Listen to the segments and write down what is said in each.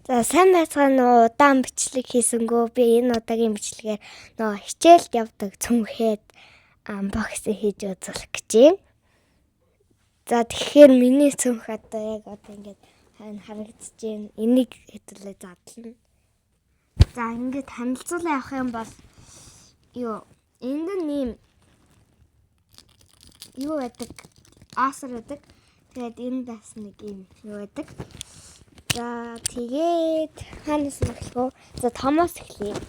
За сайн байцгаана уу? Удаан бичлэг хийсэнгүү. Би энэ удаагийн бичлэгээр нөгөө хичээлд явдаг цүнхэд unboxing хийж үзүүлэх гэж байна. За тэгэхээр миний цүнх одоо яг одоо ингээд харагдаж байна. Энийг хэдүүлээ задлана. За ингээд танилцуулан явах юм бол юу энд нь ийм юу байдаг? Асар байдаг. Тэгээд энэ бас нэг ийм юу байдаг. За тэгээд хаанаас нь эхлэх вэ? За томоос эхлэе.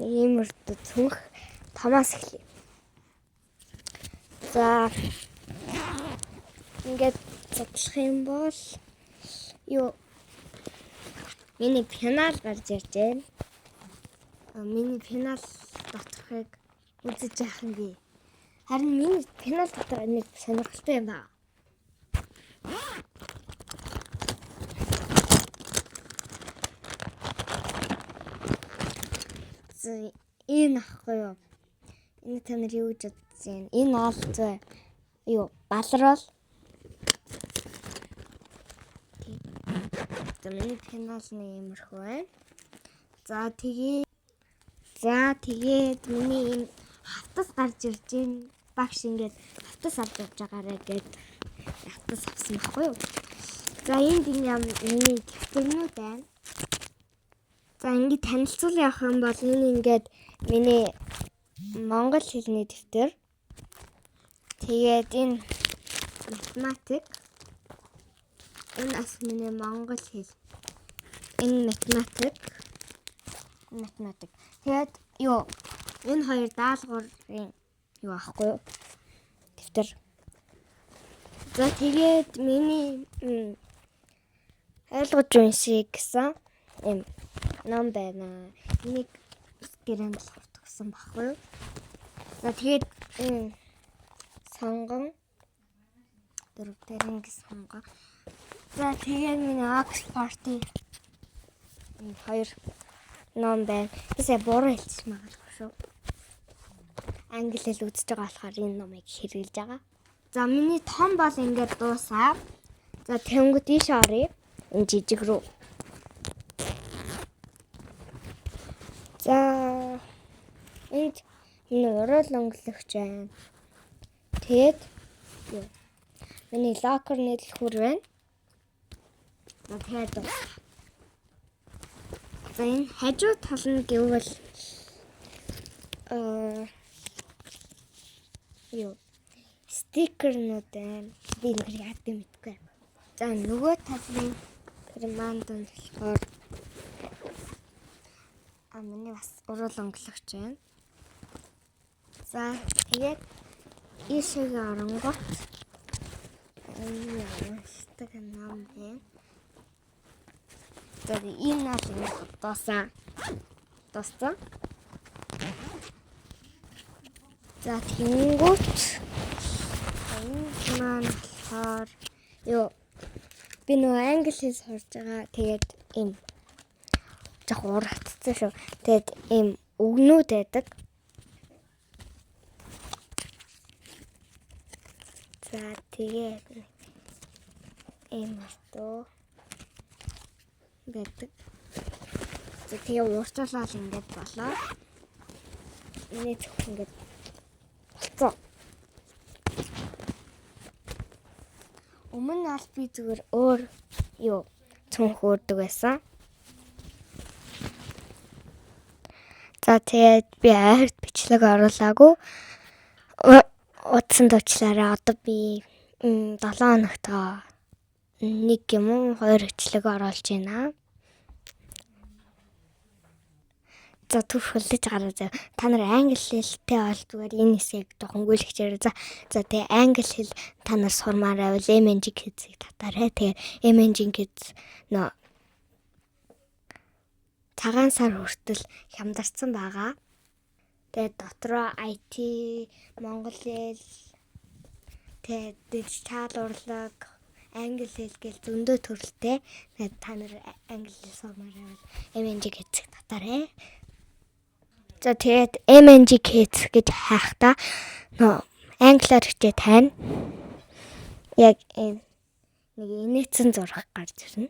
Нэг ийм өртөө цүнх томоос эхлэе. За ингээд задлах юм бол юу миний пенал гарч ирж байна. Миний пенал доторхыг үзэж яах юм бэ? Харин миний пенал дотор нэг сонирхолтой юм байна. Энэ ахгүй юу? Энэ та нар юу гэж бодож байна? Энэ ол зүй юу? Балруул. За миний пенал нэг иймэрхүү байна. За тэгээ. За тэгээд миний ийм хавтас гарч ирж байна. Багш ингээд хавтас авч явж байгаарэ гэд хавтас авсан байхгүй юу? За энд юм миний дэвтэрнүүд байна. За ингээд танилцуулан явах юм бол энэ ингээд миний монгол хэлний дэвтэр. Тэгээд энэ математик. Энэ бас миний монгол хэл. Энэ математик. Математик. Тэгээд юу энэ хоёр даалгаврын юу аахгүй юу? Дэвтэр. За тэгээд миний ойлгож уншия гэсэн юм ном байна. Энийг гэрээнд болохоор төгсөн баггүй юу? За тэгээд сонгон дөрөв дээр ингэ сонгон. За тэгээд миний Oxford-ийн хоёр ном байна. Би сая буруу хэлчих магадгүй шүү. Англи хэл үзэж байгаа болохоор энэ номыг хэрэглэж байгаа. За миний том бол ингээд дуусаа. За тэнгууд ийш оръё. Энэ жижиг рүү. За энд миний уруул өнгөлөгч байна. Тэгээд миний локер нийлхүр байна. За тэгээд за энэ хажуу тал нь гэвэл юу стикернүүд байна. Би нэг яадаг мэдгүй. За нөгөө талын реманд нь болохоор миний бас уруул өнгөлөгч байна. За тэгээд ийшээгээ оронгууд энэ уншдаг ном байна. За энэ бол ингэ дуусаа. Дууссан. За тэнгүүт энэ маань болохоор юу би нөгөө англи хэл сурж байгаа. Тэгээд ийм жоох урагцсан шүү. Тэгээд ийм үгнүүд байдаг. За тэгээд ийм өртөө байдаг. За тэгээ уурчлал ингээд болоо. Миний цөх ингээд болцсон. Өмнө нь бол би зүгээр өөр юу цүнх өөрдөг байсан. За тэгээд би ойрт бичлэг оруулаагүй. Утсан дуучлаарай. Одоо би 7 хоногт нэг юм уу хоёр бичлэг оруулж байна. За түр хүлээж гараа заа. Та нар англи хэлтэй бол зүгээр энэ хэсгийг жоохон гүйлгчээрэй. За тэгээ англи хэл та нар сурмаар байвал MNG Kids-ийг татаарай. Тэгээ MNG Kids нөө цагаан сар хүртэл хямдарсан байгаа. Тэгээд дотроо IT, монгол хэл, тэгээд дижитал урлаг, англи хэл гэл зөндөө төрөлтэй. Тэгээд та нар англи хэл сурмаар байвал MNG Kids-ийг татаарай. За тэгээд MNG Kids гэж хайхдаа нөө англиар хичээ тань. Яг энэ нэг инээдсэн зураг гарч ирнэ.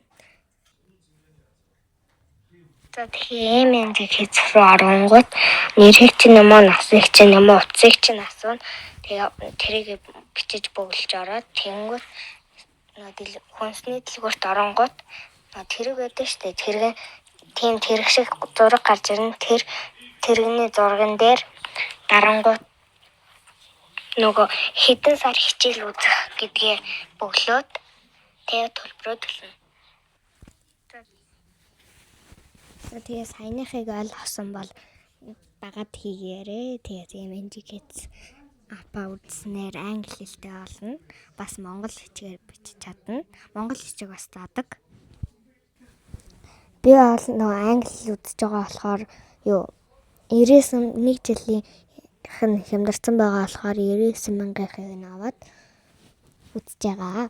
За, тэгэхээр MNG рүү оронгууд нэрийг чинь юм уу, насыг чинь юм уу, утсыг чинь асууна. Тэгээ тэрийг бичиж бөглөж ороод, тэгэнгүүт нөгөө хүнсний дэлгүүрт оронгууд нөгөө тэрэг байдаг шүү дээ. Тэрэг тийм тэрэг шиг зураг гарч ирнэ. Тэр тэрэгний зурган дээр дарангууд нөгөө хэдэн сар хичээл үзэх гэдгээ бөглөөд, тэгээ төлбөрөө төлнө. Тэгээ саяныхыг ойлгосон бол дагаад хийгээрэй. Тэгээ тийм MNG Kids app аа үзснээр англи хэлтэй болно. Бас монгол бичгээр бичиж чадна. Монгол бичиг бас заадаг. Би бол нөгөө англи хэл үзэж байгаа болохоор юу 99 нэг жилийн хямдарсан байгаа болохоор 99 мянгийнхыг нь аваад үзэж байгаа.